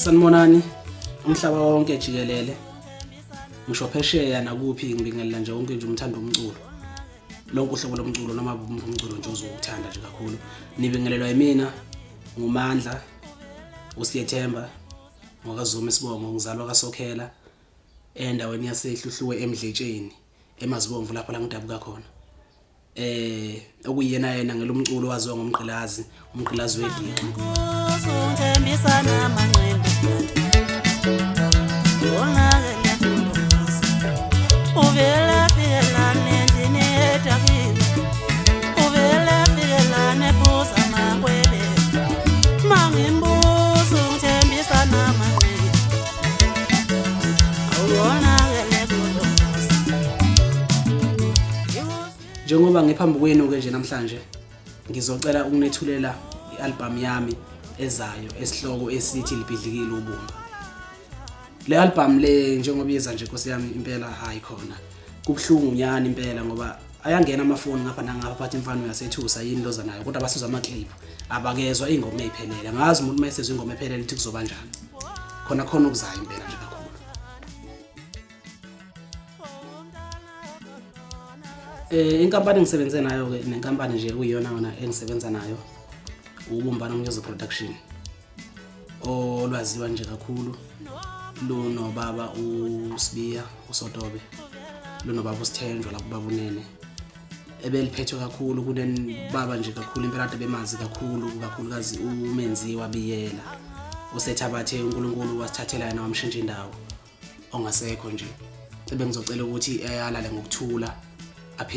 Sanibonani umhlaba wonke jikelele. Ngisho phesheya nakuphi ngibingelela nje wonke nje umthando womculo. Lonke uhlobo lomculo noma umculo nje ozowuthanda nje kakhulu. Nibingelelwa yimina nguMandla uSiyethemba ngokaZuma isibongo ngizalwa kaSokhela endaweni yaseHluhluwe eMdletsheni eMazibomvu lapho la ngidabuka khona. Okuyiyena yena ngelomculo waziwa ngomgqilazi, umgqilazi wedinxa. Njengoba ngiphambi kwenu-ke nje namhlanje ngizocela ukunethulela i-albhamu yami ezayo esihloko esithi Libhidlikile Ubumba. Le albhamu le njengoba iza nje Nkosi yami impela hayi khona kubuhlungu nyani impela ngoba ayangena amafoni ngapha nangapha phathi imfana uyasethusa yini loza nayo kodwa basizwa ama-clip abakezwa iy'ngoma ey'phelele angazi umuntu uma esezwa ingoma ephelele ukuthi kuzoba njani khona khona okuzayo impela nje kakhulu. Inkampani engisebenze nayo ke nenkampani nje kuyiyona yona engisebenza nayo uBumbano Music Production olwaziwa nje kakhulu lunobaba uSibiya uSotobe lunobaba uSithenjwa la kubaba uNene ebeliphethwe kakhulu kunenibaba nje kakhulu impela kade bemazi kakhulu kakhulukazi uMenziwa Biyela osethabathe uNkulunkulu wasithathela yena wamshintsha indawo ongasekho nje ebengizocela ukuthi alale ngokuthula aphinde.